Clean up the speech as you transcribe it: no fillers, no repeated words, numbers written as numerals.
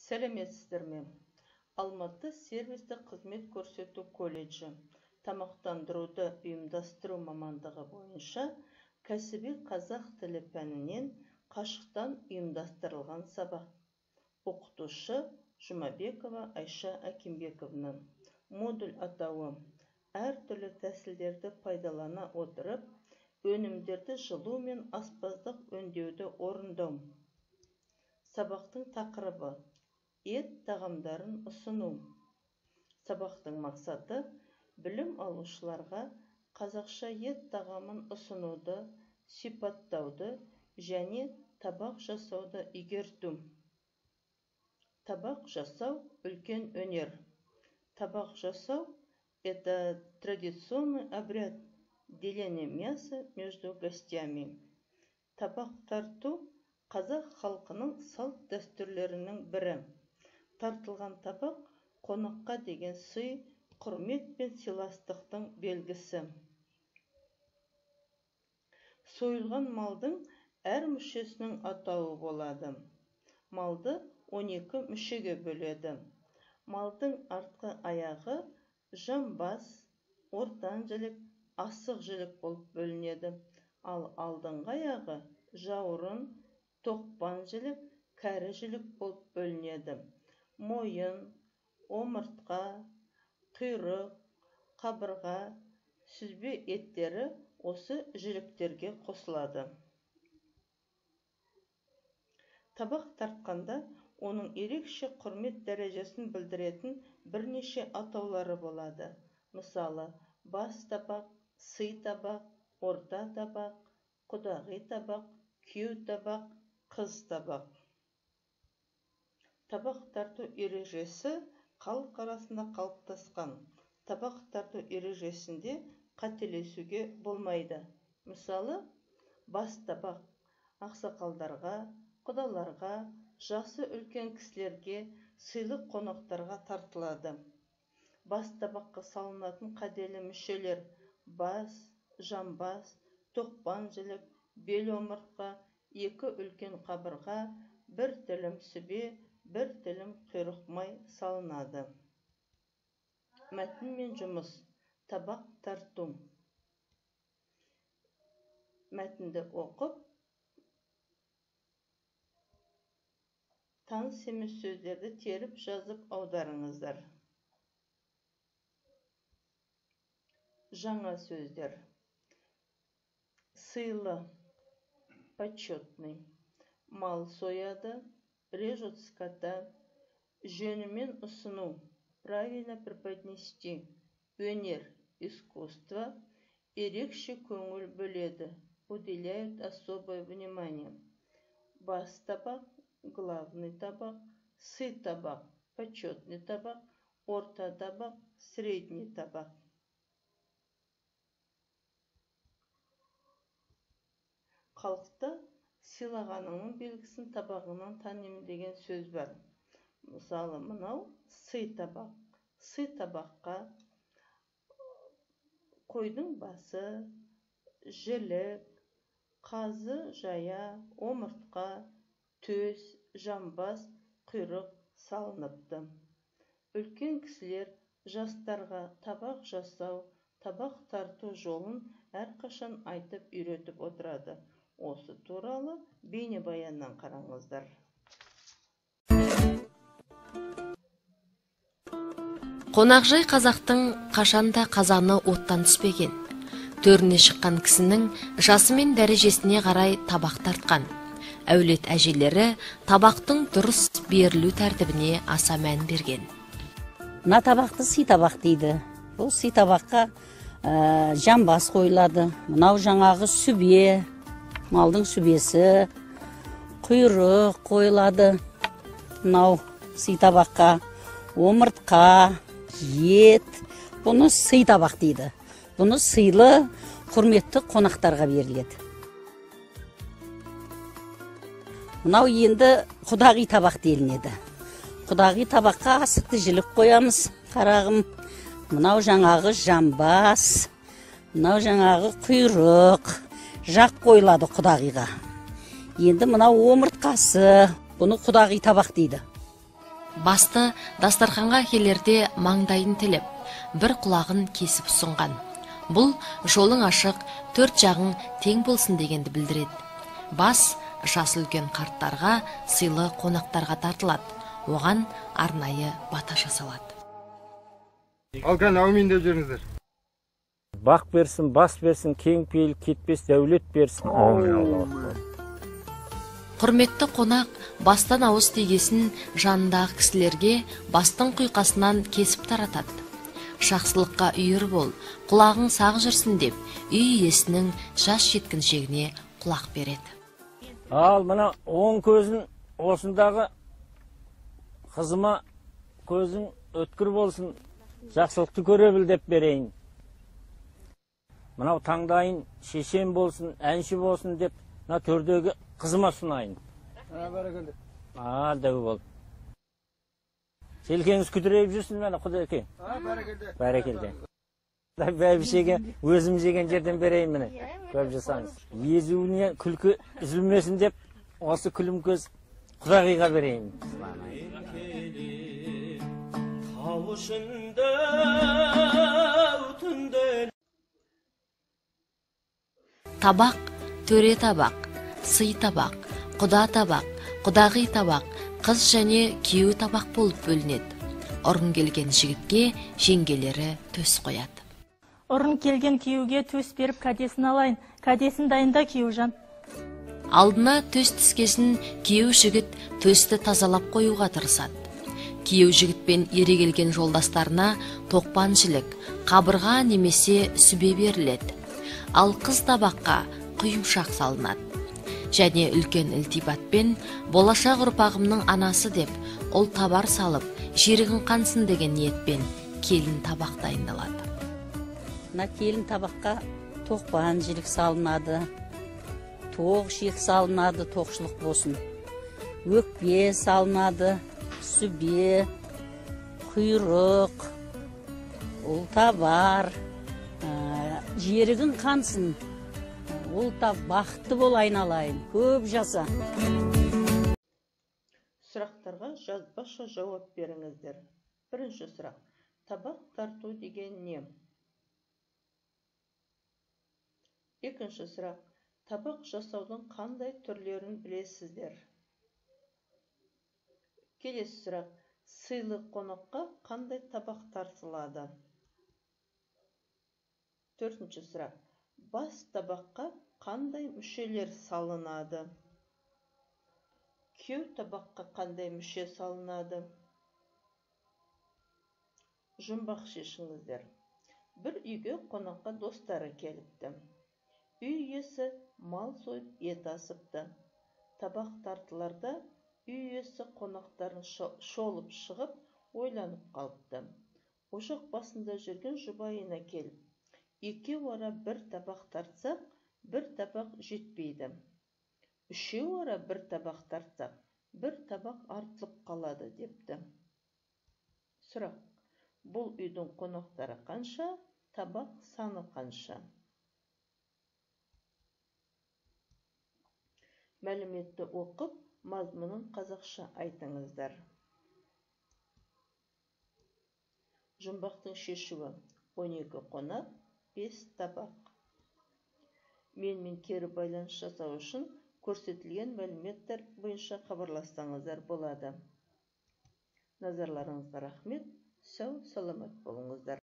Сәлеметсіздер ме? Алматы сервистік қызмет көрсету колледжі тамақтандыруды ұйымдастыру мамандығы бойынша кәсіби қазақ тілі пәнінен қашықтан ұйымдастырылған сабақ. Оқытушы Жұмабекова Айша Әкімбековна. Модуль атауы: әртүрлі тәсілдерді пайдалана отырып, өнімдерді жылу мен аспаздық өңдеуді орындау. Сабақтың тақырыбы: ет тағамдарын ұсыну. Сабақтың мақсаты: білім алушыларға қазақша ет тағамын ұсынуды, сипаттауды және табақ жасауды игерту. Табақ жасау үлкен өнер. Табақ жасау – это традиционный обряд деления мяса между гостями. Табақ тарту қазақ халқының салт-дәстүрлерінің бірі. Тартылған табақ қонаққа деген сый, құрмет пен сыйластықтың белгісі. Сойылған малдың әр мүшесінің атауы болады. Малды 12 мүшеге бөледі. Малдың артқы аяғы жамбас, ортан жілік, асық жілік болып бөлінеді. Ал алдыңғы аяғы жауырын, тоқпан жілік, кәрі жілік болып бөлінеді. Мойын, омыртқа, құйрық, қабырға, сүзбе еттері осы жіліктерге қосылады. Табақ тартқанда оның ерекше құрмет дәрежесін білдіретін бірнеше атаулары болады. Мысалы, бас табақ, сый табақ, орта табақ, құдағи табақ, күйеу табақ, қыз табақ. Табақ тарту ережесі халық арасында қалыптасқан. Табақ тарту ережесінде қателесуге болмайды. Мысалы, бас табақ ақсақалдарға, құдаларға, жасы үлкен кісілерге, сыйлық қонақтарға тартылады. Бас табаққа салынатын қаделі мүшелер: бас, жамбас, тоқпан жілік, бел омыртқа, екі үлкен қабырға, бір тілім сүбе, бір тілім құйрық май салынады. Мәтінмен жұмыс. Табақ тарту. Мәтінді оқып, таныс емес сөздерді теріп жазып аударыңыздар. Жаңа сөздер. Сыйлы, почетный. Мал сояды, режут скота. Жөнімен ұсыну, правильно преподнести. Өнер, искусство. Ерекше көңіл бөледі, уделяют особое внимание. Бас табақ, главный табақ, сый табақ, почетный табақ, орта табақ, средний табақ. Халықта сыйлағаныңның белгісін табағыңнан танимын деген сөз бар. Мысалы, мынау сый табақ. Сый табаққа қойдың басы, жілік, қазы жая, омыртқа, төс, жамбас, құйрық салыныпты. Үлкен кісілер жастарға табақ жасау, табақ тарту жолын әрқашан айтып үйретіп отырады. Осы туралы бейнебаяннан қараңыздар. Қонақжай қазақтың қашанда қазаны оттан түспеген. Төріне шыққан кісінің жасы мен дәрежесіне қарай табақ тартқан. Әулет әжелері табақтың дұрыс берілу тәртібіне аса мән берген. Мына табақты сый табақ дейді. Бұл сый табаққа жамбас қойылады. Мынау жаңағы сүбе, малдың сүбесі, құйрық қойылады. Мынау сый табаққа омыртқа, ет. Бұны сый табақ дейді. Бұны сыйлы, құрметті қонақтарға беріледі. Мынау енді құдағи табақ делінеді. Құдағи табаққа асықты жілік қоямыз, қарағым. Мынау жаңағы жамбас, мынау жаңағы құйрық, жақ қойылады құдағиға. Енді мынау омыртқасы, бұны құдағи табақ дейді. Басты дастарханға келерде маңдайын тіліп, бір құлағын кесіп ұсынған. Бұл жолың ашық, төрт жағың тең болсын дегенді білдіреді. Бас жасы үлкен қарттарға, сыйлы қонақтарға тартылады. Оған арнайы бата жасалады. Ал кәне, әумин деп жіберіңіздер. Бақ берсін, бас берсін, кең пейіл, кетпес дәулет берсін. Әумин. Құрметті қонақ бастан ауыз тигесін жанындағы кісілерге бастың құйқасынан кесіп таратады. Жақсылыққа үйір бол, құлағың сақ жүрсін деп үй иесінің жас жеткіншегіне құлақ береді. Ал мына оң көзін осындағы қызыма көзің өткір болсын, жақсылықты көре біл деп берейін. Мынау таңдайын шешен болсын, әнші болсын деп мына төрдегі қызыма ұсынайын. Бәрекелді. Ал дәу бол. Желкеңіз күдірейіп жүрсін міне құдеке. Бәрекелді. Бәрекелді. Бәйбішеге өзім жеген жерден берейін міне. Көп жасаңыз. Езуіне күлкі үзілмесін деп осы күлім көз құдағиға берейін. Табақ, төре табақ, сый табақ, құда табақ, құдағи табақ, қыз және күйеу табақ болып бөлінеді. Ұрын келген жігітке жеңгелері төс қояды. Ұрын келген күйеуге төс беріп кәдесін алайын. Кәдесін дайында күйеужан. Алдына төс түскесін күйеу жігіт төсті тазалап қоюға тырысады. Күйеу жігітпен ере келген жолдастарына тоқпан жілік, қабырға немесе сүбе беріледі. Ал қыз табаққа құйымшақ салынады. Және үлкен ілтипатпен болашақ ұрпағымның анасы деп ұл табар салып, жерігін қансын деген ниетпен келін табақ дайындалады. Мына келін табаққа тоқпан жілік салынады, тоқ шек салынады, тоқшылық болсын. Өкпе салынады, сүбе, құйрық, ұл табар, жерігін қансын. Ол та бақытты бол айналайын, көп жаса. Сұрақтарға жазбаша жауап беріңіздер. Бірінші сұрақ. Табақ тарту деген не? Екінші сұрақ. Табақ жасаудың қандай түрлерін білесіздер? Келесі сұрақ. Сыйлы қонаққа қандай табақ тартылады? Төртінші сұрақ. Бас табаққа қандай мүшелер салынады? Күйеу табаққа қандай мүше салынады? Жұмбақ шешіңіздер. Бір үйге қонаққа достары келіпті. Үй иесі мал сойып ет асыпты. Табақ тартыларда үй иесі қонақтарын шолып шығып ойланып қалыпты. Ошақ басында жүрген жұбайына келіп, екеу ара бір табақ тартсақ, бір табақ жетпейді. Үшеу ара бір табақ тартсақ, бір табақ артылып қалады депті. Сұрақ. Бұл үйдің қонақтары қанша, табақ саны қанша? Мәліметті оқып, мазмұнын қазақша айтыңыздар. Жұмбақтың шешуі. 12 қонақ, 5 табақ. Менімен кері байланыс жасау үшін көрсетілген мәліметтер бойынша хабарлассаңыздар болады. Назарларыңызға рахмет. Сау саламат болыңыздар.